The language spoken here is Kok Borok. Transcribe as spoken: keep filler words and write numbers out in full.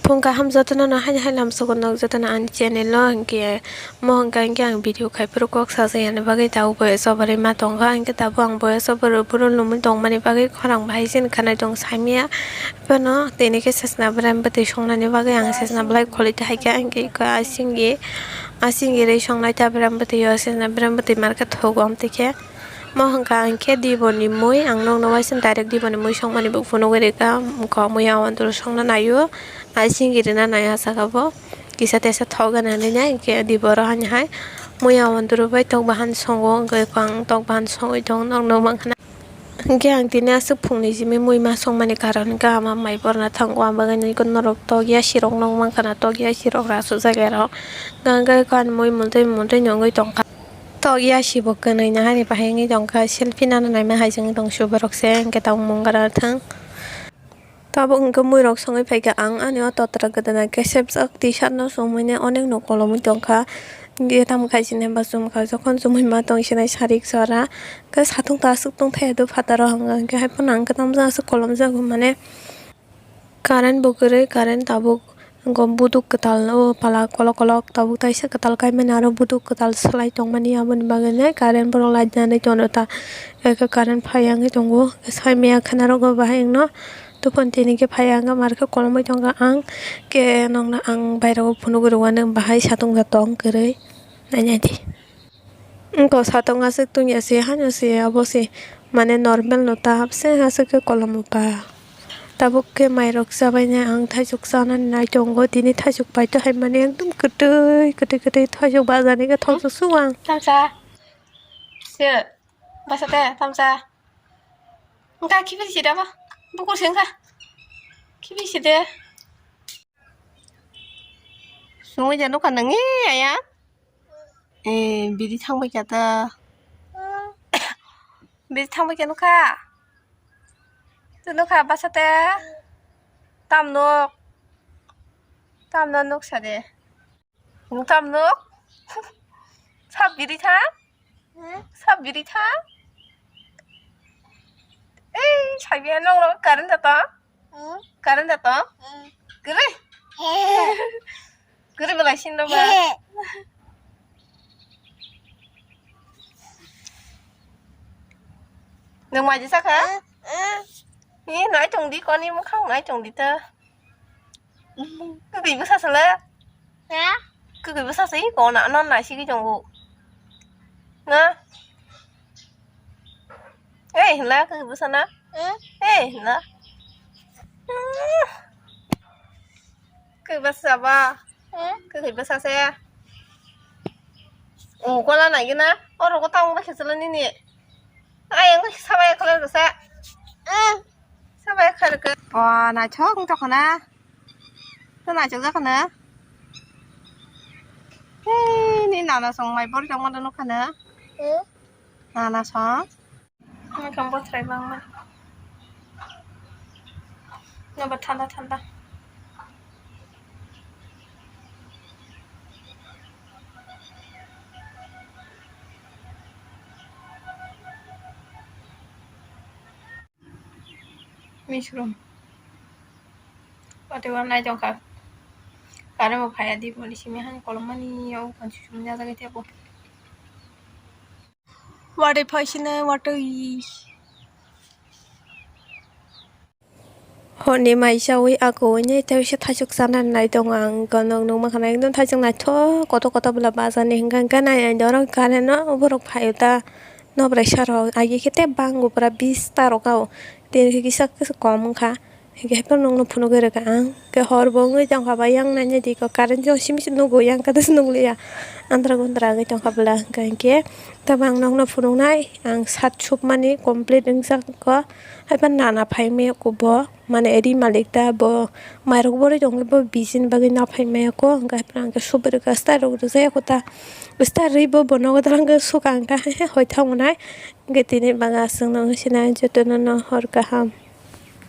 Phung kaham jotono no haini hai lamsogo nok jotono ani channel o, hinkhe mo hwnka hinkhe ang video khai phuru kok sajakya ni bagwi tabuk voice over ma tongkha, hinkhe tabuk ang voice over phuru lumui tongmani bagwi khorang bahai chini khanai tong saimaya. Phano tini khe sesna bwrang bwtwi songnani bagwi ang sesna belai kholi thaikha, hinkhe iko asingwi asingwi rwi songnai ta bwrang bwtwi o sesna bwrang bwtwi markhe thugo amtwi khe. Mo hwnka hinkhe diboni mui, ang nokno uaising direct diboni mui songmani bo phunugwi rikha, wngkha muya o dul songna naio, asingwi rina naio ah jaga bo kisa tesa thok gana hinwi nai, hinkhe dibo oro haini hai muya o dul bai tok bahan songo, wngkha ang tok bahan songwi tongo nokno mankha na. Hinkhe ang tini aswk phungni simi mui ma songmani karon hinkhe ama mai borna thango, ang bagwi norok tok yasi rok nokmankha na, tok yasi rok rasuk jak ya rok, hinkhe ani mui mundui mundui nungwi tongkha. Tok yasi bo kwnwi nahani bahai wngwi tongkha, selfie nana naima hai se wngwi tong subarok se, hinkhe tabuk mung gra thang. Tabuk hinkhe muirok songwi phaikha, ang ani o totra kwdana kesepjak T-shirt no chumui nai onekno kolomwi tongkha. Hinkhe tamo khai sini ba chumkha, jokhon chumui ma tong sinai sarik jora, khe satung ta aswk tong thaya do phataro hwnka hinkhe, hai phano ang khe tamjak aswk kolomjak mane. Current bo kwrwi, current tabuk wngkha buduk kwtal o pala kolok kolok tabuk taisa kwtal kaimani aro buduk kwtal swlai tongmani aboni bagwi le current borok light nani tono ta eke current phai wngwi tongo saimaya khwna rogo bahai wngno tubun tini khe phai wngkha markhe kolomwi tongkha ang khe nokno ang bairego phunugwi rwkha nang bahai satung tong kwrwi nainai di. Wngkha satung aswk tungya se, haino se, abo se, mane normal no ta, hapse aswk khe kolom o ta. Tabuk khe mairok chabainai ang thaisuk chanani nai tongo, tini thaisuk paito hai mani ekdom kwtwi, kwtwi, kwtwi thaisuk bajani khe thok suk suk ang. Tamsa. Se. Basa te, tamsa. Wngkha khibi sida ba. Bukur se wngkha. Khibi sida. Sungwi ja nukha nangni aya. Eh, biri thangbai kha ta. Biri thangbai kha nukha. Tu nukha basa te. Tam nuk. Tam no nuk sa de. Nuk tam nuk. Sa biri thang. Sa biri thang. Ei, sabi ano lo current ta. Current da to? Kwrwi. Kwrwi belai sin rw ba. Nwng mai di sakha? Ni nai tong di koni mukhang nai tong di ta. Kwrwi bwsa sala. Kwrwi bwsa se ko na non nai sigi tongo. Na. Ei, hwnla, kwkhwi bwsa na? Hmm? Ei, hwnla. Hmm. Kwkhwi bwsa ba? Hmm? Kwkhwi bwsa se. O, kola nai gina. Oro ko tang ba khesala nini. Ai, ang sabai khala rwsa. Hmm. Sabai khala ka. Wa, na chok tokona. To naichuk jak khna. Hei, ni nana song mai bor jong mano nukha na. Hmm? Nana song. Nokha bothrai bangma. Nobo thanda thanda. Misrum. Watwi wanai tongkha. Current bo phaiya di, boni simi hani kolom mani o upan susum jajagwi tebo. Watwi phaisinai watwi. Horni mai chawi akowi nai tei se thaisuk chana nai tongo ang, nokno nukma khana ekdom thaisuk naithok kotor kotor bwla bajani hwnka hwnka nai nai dorok current no borok phaio ta. Nobrai sarok agi khe tei bango pura bista rok o, tei kisa kisa kom wngkha. Hinkhe haikhe nokno phunugwi rwkha ang. Khe hor bo wngwi tongkha ba yang nai nai di ko current jong simi se nugo yang khe nukliya. Andra gundra wngwi tongkha bwla hwnka hinkhe. Tabang nokno phunuknai ang sat supmani complete wngjak ko. Haiba nana phaimaya kubo mane ri malik ta bo mairok borwi tongkhe bo bisini bagwi naphaimaya ko. Hwnka haiphano ang khe subri khe style rok rwjaya ko ta. Style rwi bo bo nogo dalangkhe suka hwnka hoi thango nai. Hwnkhe tini bagwi aswkno wngwi sinai jotono no hor kaham.